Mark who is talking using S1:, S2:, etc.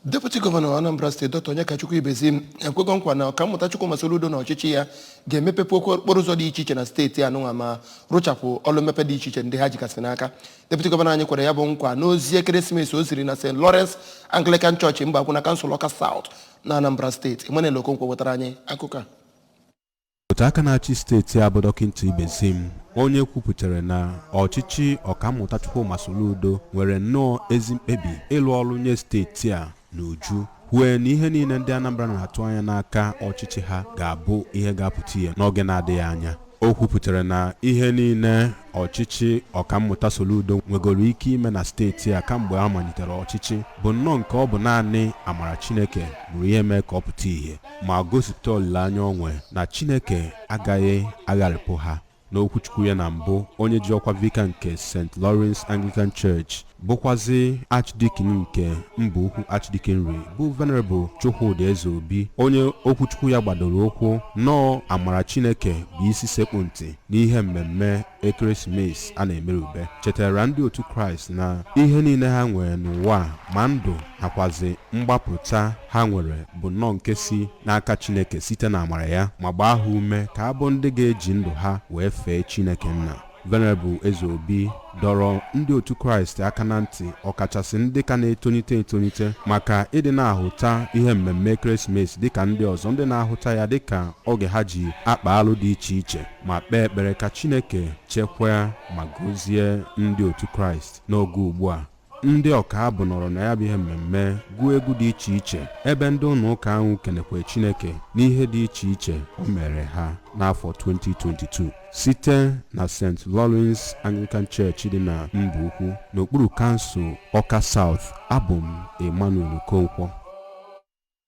S1: Deputy Gọvanọ Anambra Steeti, Dr. Onyekachukwu Ibezim, ekwego nkwa na Ọkammụta Chukwuma Soludo na ọchịchị ya ga-emepepụ okporo ụzọ dị iche iche na steeti anụnwa ma rụchapụ ọlụ mmepe dị iche iche ndị ha jikasị n'aka. Deputy Gọvanọ anyị kwere ya bụ nkwa n'ozi ekeresimesi o ziri na St. Lawrence Anglican Church, Mbaukwu, na kansụl Ọka South na Anambra Steeti. Emmanuel Okonkwo wetara anyị akụkọ a.
S2: Otu aka na-achị steeti a bụ Dọkịta Ibezim, onye kwupụtara na ọchịchị Ọkammụta Chukwuma Soludo nwere nnọọ ezi mkpebi ịlụ ọrụ nye steeti a n'uju, kwue na ihe niile ndị Anambra na-atụ anya n'aka ọchịchị ha ga-abụ ihe ga-apụta ihe n'oge na-adịghị anya. O kwupụtara na ihe niile ọchịchị Ọkammụta Soludo nwegoro ike ime na steeti a kamgbe a malitere ọchịchị bụ nnọọ nke ọ bụ naanị amara Chineke bụrụ ihe mee ka ọ pụta ìhè, ma gosipụta olileanya onwe na Chineke agaghị agharịpụ ha. N'okwuchukwu ya na mbụ, onye ji ọkwa vicar nke St. Lawrence Anglican Church, bụkwazi Archdeacon nke Mbaukwu Archdeaconry, bụ Venerable Chukwudi Ezeobi, onye okwuchukwu ya gbadoro ụkwụ nọọ amara Chineke bụ isi sekpụ ntị n'ihe mmemme ekeresimesi a na-emerube, chetara ndị otu Kraịst na ihe niile ha nwere n'ụwa ma ndụ nakwazi mgbapụta ha nwere bụ nnọọ nke si n'aka Chineke site na amara ya, ma gbaa ha ume ka abụ ndị ga-eji ndụ ha wee fee Chineke nna. Venerable Ezeobi dọrọ ndị otu Kraịst aka na ntị, ọkachasị ndị ka na-etolite etolite, maka ịdị na-ahụta ihe mmemme ekeresimesi dịka ndị ọzọ ndị na-ahụta ya dịka oge ha ji akpa alụ dị iche iche, ma kpee ekpere ka Chineke chekwaa ma gọzie ndị otu Kraịst n'oge ugbu a. Ndị ọka abụ nọrọ na ya bụ ihe mmemme gụọ egwu dị iche iche, ebe ndị ụlọ ụka ahụ kenekwe Chineke n'ihe dị iche iche o mere ha n'afọ 2022. Site na St. Lawrence Anglican Church dị na Mbaukwu n'okpuru kansụl Ọka South, abụ m Emmanuel Okonkwo.